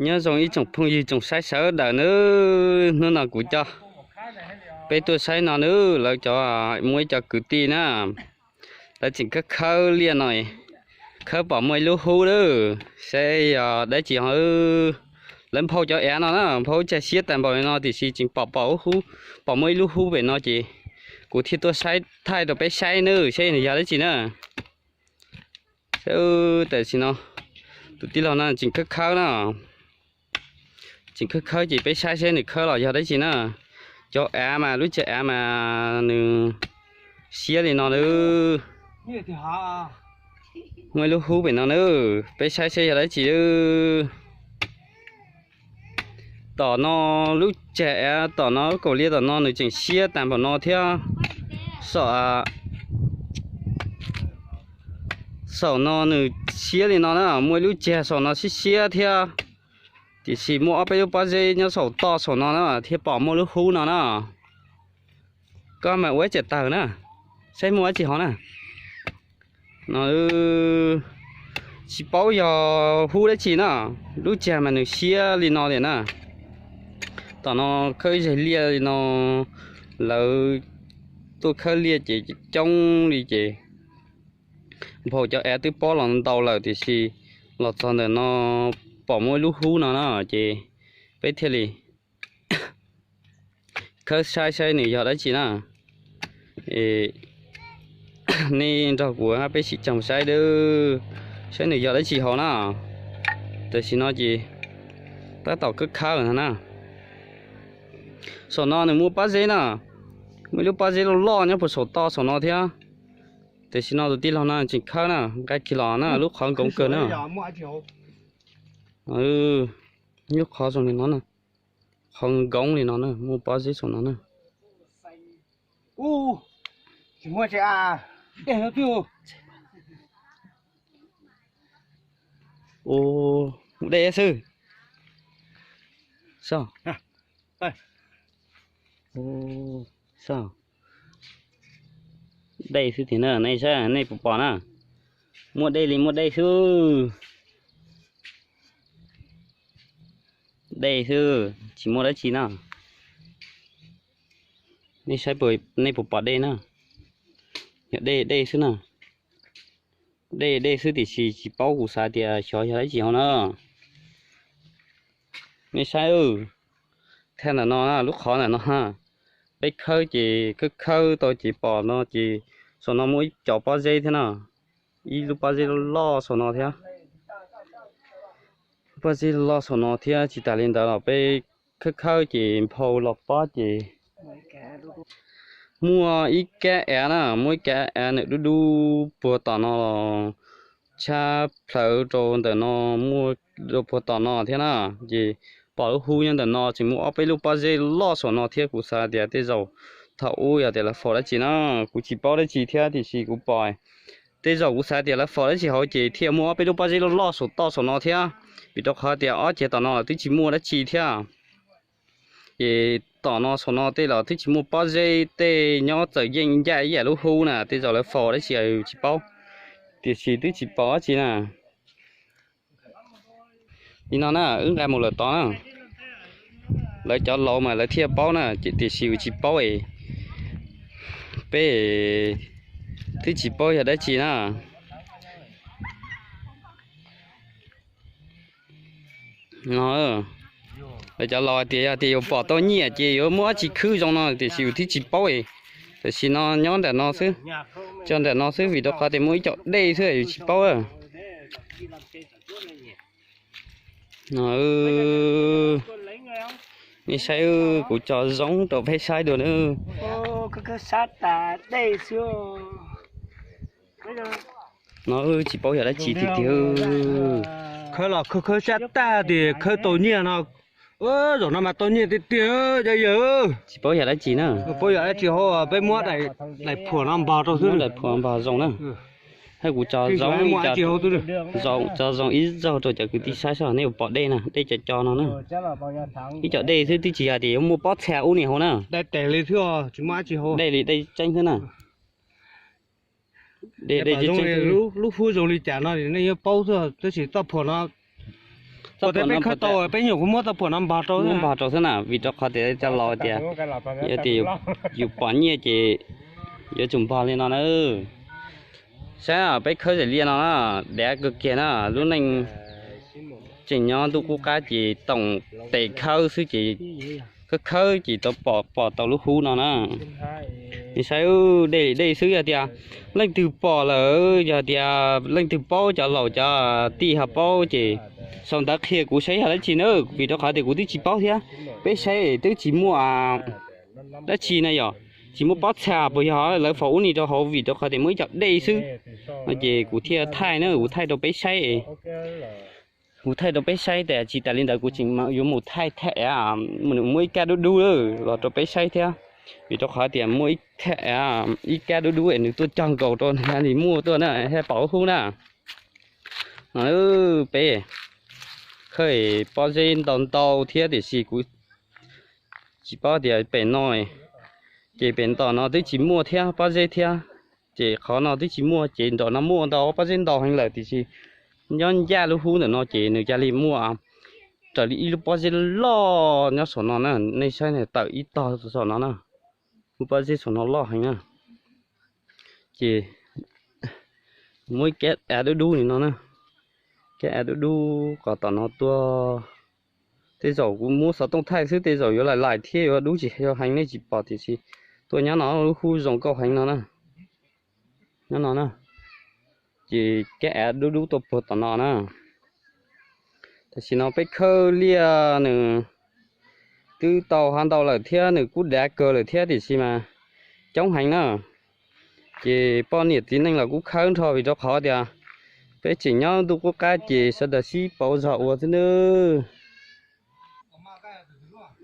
Nyob zoo ib tsoom phooj ywg tsoom saib sawv daws nawb, hnub no kuv coj peb tuaj saib no nawb, lawv cov, muaj ib co kwv tij na, lawv tseem khawb khawb liaj no, khawb pom muaj ib lub hub lawm, saib yog dab tsi ho. Lawv nphau cov av no na, nphau ib tsag siab tag npaum li no tiam sis tseem pom pom hub, pom muaj ib lub hub pem no ces kuv thiaj tuaj saib thaij rau peb saib nawb, saib nws yog dab tsi na. Saib, tam sim no tus tij laug no tseem khawb khawb na, tseem khawb khawb ces peb saib saib nws khawb los yog dab tsi na. Cov av mas lub tsag av mas nws siab li no nawb, muaj ib lub hub pem no nawb, peb saib saib yog dab tsi nawb. Tom no lub tsag av tom no lub kaum liaj tom no nws tseem siab tag npaum no thiab. Saum, saum no nws siab li no na, muaj ib lub tsag saum no siab siab thiab. Tiam sis muaj ob peb lub pob zeb nyob saum toj saum no na thiaj pom muaj lub hub no na. Koj mas ua ib tsam tawm na, saib muaj dab tsi hov na. No tsis paub yog hub dab tsi na, lub tsag mas nws siab li no tiag na. Tom no khawb ib zaig liaj li no, lawv tuaj khawb liaj ces coob li ces nphau cov av twb pob los ntau lawm tiam sis los txog ntawm no pom muaj ib lub hub no na ces peb thiaj li khawb saib saib nws yog dab tsi na. Nej nrog kuv peb sim caum saib, saib nws yog dab tsi hauv na. Tam sim no ces tab tom khawb khawb no na. Saum no nws muaj pob zeb na, muaj ib lub pob zeb loj loj nyob puag saum toj saum no thiab. Tam sim no tus tij laug no tseem khawb na, nqa kiag los na, lub qhov nkoov kawg na. Lub qhov zoo li no na, qhov nkoov li no na, muaj pob zeb saum no na. Ua, dej xwb. Dej xwb tiag na, nej saib nej puas pom na. Muaj dej li muaj dej xwb. Dej xwb, tsis muaj dab tsi na. Nej saib, nej puas pom dej na? Yog dej dej xwb na. Dej dej xwb tiam sis tsis paub, kuv xav tias xyov yog dab tsi hauv na. Nej saib, thaj ntawm no, lub qhov ntawm no, peb khawb ces khawb khawb tau ces pom no ces saum no muaj ib co pob zeb thiab na. Ib lub pob zeb loj loj saum no thiab. Pob zeb loj saum no thiab. Tsis tas li ntawd los peb khawb khawb ces nphau los pob ces muaj ib kab av na, muaj ib kab av nws dub dub puag tom no los tshab plhawv rau ntawm no, muaj rau puag tom no thiab na. Ces pom lub hub nyob ntawm no, tseem muaj ob peb lub pob zeb loj saum no thiab. Kuv xav tias tej zaum thaum ub yog tias lawv faus dab tsi na, kuv tsis paub dab tsi thiab, tiam sis kuv pom tej zaum kuv xav tias lawv faus dab tsi hauv ces thiaj muaj ob peb lub pob zeb loj loj saum toj saum no thiab, vim rau qhov tias ob ceg tom no los twb tsis muaj dab tsi thiab. Ces tom no saum no tej los twb tsis muaj pob zeb, tej nyob txawm yeej ncaj ib yam lub hub na, tej zaum lawv faus dab tsi tsis paub, tiam sis twb tsis pom dab tsi na. Li no na, wb nqa mus lawm tod na. Lawv cov laus mas lawv thiaj paub na, tiam sis yus tsis paub es peb twb tsis paub yog dab tsi na. No, lawv cov laus hais tias yog tias yus pom tau nyiaj ces yuav muaj dab tsi khwb zoo no, tiam sis yus twb tsis paub es. Tam sim no nyob ntawm no xwb, tso ntawm no xwb vim rau qhov tias muaj ib co dej xwb yus tsis paub. No, nej saib, kuv tso zoo rau peb saib dua na. No tsis paub yog dab tsi tiag tiag. Khawb los khawb khawb sab tag tias khawb tau nyiaj no. Zaum no mas tau nyiaj tiag tiag, yawg. Tsis paub yog dab tsi na. Paub yog dab tsi hauv, peb muab daim phuam no npog rau xwb, daim phuam npog zoo na. Hab kuv tso zoo, tso zoo ib zaug rau cov kwv tij saib saib nej puas pom dej na, dej co co no na. Ib co dej xwb, twb tsis yog tias yuav muaj pob txha ub ni hauv na. Dai tes li xwb, tsis muaj dab tsi hauv. Dej li dej tseeb xwb na. Dej, dej tseeb. Lub hub zoo li cas no nej yuav paub xwb, tab sis txoj phuam no Txoj phuam no peb nyuam qhuav muab txoj phuam no npog rau, npog rau xwb na, vim rau qhov tias cov laus tias yog tias yus pom nyiaj ces yuav tsum npog li no na. Saib peb khawb zem liaj no na, dav kawg kiag na. Lub neej tseem nyob ntuj qub qab ces toom tes khawb xwb ces khawb khawb ces tau pom, pom tau lub hub no na. Nej saib, dej dej xwb, yog tias leej twg pom lawm, yog tias leej twg paub, cov laus cov tij ho paub ces sau ntawv qhia kuv saib yog dab tsi na, vim rau qhov tias kuv twb tsis paub thiab. Peb saib twb tsis muaj dab tsi na yom, tsis muaj pob txha puas yog lawv faus ub ni rau hauv, vim rau qhov tias muaj ib co dej xwb. No ces kuv thiaj thaij na, kuv thaij rau peb saib. Kuv thaij rau peb saib tias tsis tas li ntawd kuv tseem yuav mus thaij thaj av, muaj ib kab dub dub los rau peb saib thiab, vim rau qhov tias muaj ib thaj av, ib kab dub dub es nws tuaj cog nkaus rau nws li muaj tuaj na, thiaj pom hub na. No peb khawb pob zeb ntau ntau thiab tiam sis kuv tsis paub tias pem no, ces pem tom no twb tsis muaj thiab pob zeb thiab, ces qhov no twb tsis muaj, ces nram no muaj ntau pob zeb ntau heev lawm tiam sis nyob ncaj lub hub ntawm no ces nws cia li muaj raws li ib lub pob zeb loj nyob saum no na, nej saib tawm ib tog saum no na, lub pob zeb saum no loj heev na. Ces muaj ib kab av dub dub li no na, kab av dub dub qhov tom no tuaj. Tej zaum kuv muab xov tooj thaij xwb tej zaum yuav laim laim thiab yuav dub tsis yog heev nej tsis pom tiam sis tuaj nyob no lub hub zoo nkauj heev no na. Nyob no na, ces kab av dub dub tuaj puag tom no na. Tam sim no peb khawb liaj nws twb tau hav ntau lawm thiab nws kuj dav kawg lawm thiab tiam sis mas coob heev na. Ces poj niam txiv neej los kuj khawb nrho vim rau qhov tias peb tseem nyob ntuj qub qab ces sawv daws sib pauv zog ua xwb nawb.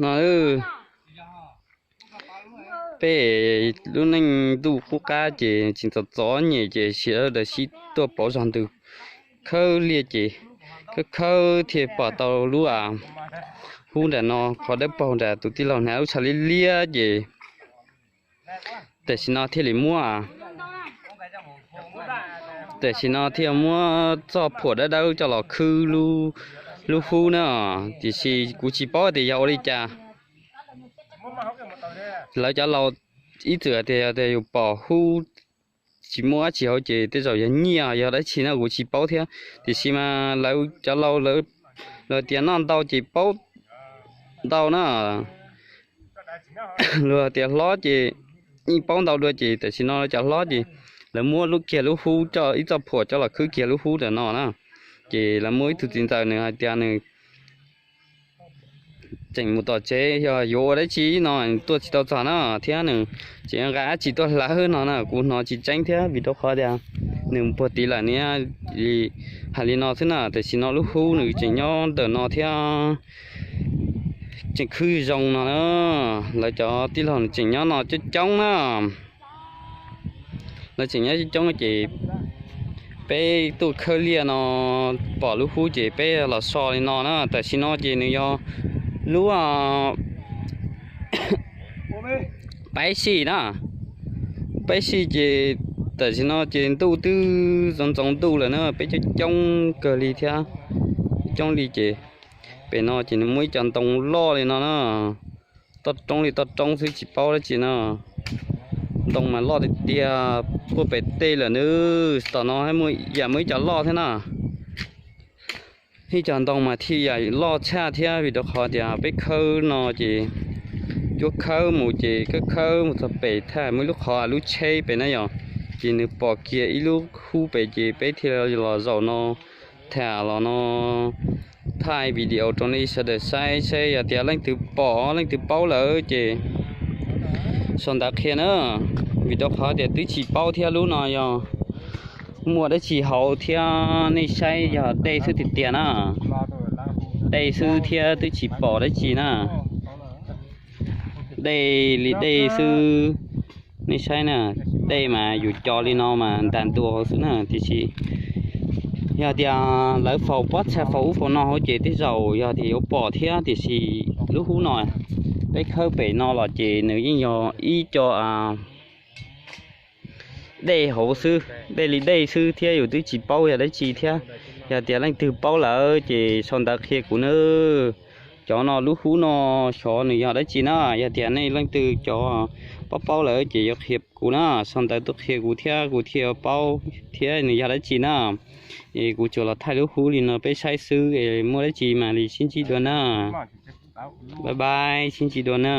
No peb lub neej ntuj qub qab ces tseem txom txom nyem ces sawv daws sib tuaj pauv zog ntws khawb liaj ces khawb khawb thiaj pom tau lub hub nram no, qhov dawb paug nram tus tij laug hnav lub tshav liab liab ces tam sim no thiaj li muab, tam sim no thiaj muab txoj phuam dawb dawb coj los khwb lub hub na. Tiam sis kuv tsis paub tias yog ua li cas, lawv cov laus ib txwm tias yog tias yus pom hub tsis muaj dab tsi hauv ces tej zaum yog nyiaj yog dab tsi na kuv tsis paub thiab. Tiam sis mas lawv cov laus lawv tias noj ntau ces paub ntau na, luag tias hlob ces yeej paub ntau dua ces tam sim no lawv cov hlob ces lawv muab lub kiag lub hub coj ib txoj phuam coj los khwb kiag lub hub ntawm no na. Ces lawv muaj ib tug txiv ntxawm nws hais tias nws tseem mus tom tsev yog yuav ua dab tsi no tuaj tsis tau txog na, thiab nws tseem nqa dab tsi tuaj hlawv no na kuv hnov tsis tseeb thiab vim rau qhov tias nws mus puag tid lawm nws hais li no xwb na. Tam sim no lub hub nws tseem nyob ntawm no thiab tseem khwb zoo no na. Lawv cov tij laug nws tseem nyob no coob coob na. Lawv tseem nyob coob coob ces peb tuaj khawb liaj no pom lub hub ces peb los so li no na. Tam sim no ces nws yog lub peb sij na, peb sij ces tam sim no ces ntuj twb ntxoov ntxoov ntuj lawm na, peb coob coob kawg li thiab, coob li ces pem no ces nws muaj ib co ntoo loj li no na, toj roob li toj roob xwb tsis paub dab tsi na. Ntoo mas loj tiag tiag, puag pem tej lawm nws tom no yam muaj ib co loj thiab na. Ib co ntoo mas thiaj yam loj tshaj thiab vim rau qhov tias peb khawb no ces cuab khawb mus ces khawb khawb mus txog pem thaj muaj ib lub qhov lub tsheb pem na yom, ces nws pom kiag ib lub hub pem ces peb thiaj los zaum no tham los no thaij video rau nej sawv daws saib seb yog tias leej twg pom leej twg paub lawm ces sau ntawv qhia na, vim rau qhov tias twb tsis paub thiab lub no yog muaj dab tsi hauv thiab, nej saib yog dej xwb tiag tiag na, dej xwb thiab twb tsis pom dab tsi na, dej li dej xwb. Nej saib na, dej mas yus co li no mas ntas ntua hauv xwb na, tiam sis yog tias lawv faus pob txha faus ub faus no hauv ces tej zaum yog tias yuav pom thiab, tiam sis lub hub no peb khawb pem no los ces nws yeej yog ib co dej hauv xwb, dej li dej xwb thiab yus twb tsis paub yog dab tsi thiab. Yog tias leej twg paub lawm ces sau ntawv qhia kuv nawb. Cov no lub hub no xyov nws yog dab tsi na. Yog tias nej leej twg cov paub paub lawm ces yuav qhia kuv na, sau ntawv tuaj qhia kuv thiab kuv thiaj paub thiab nws yog dab tsi na. Es kuv tsuas los thaij lub hub li no peb saib xwb es muaj dab tsi mam li sib ntsib dua na. Bye bye, sib ntsib dua na.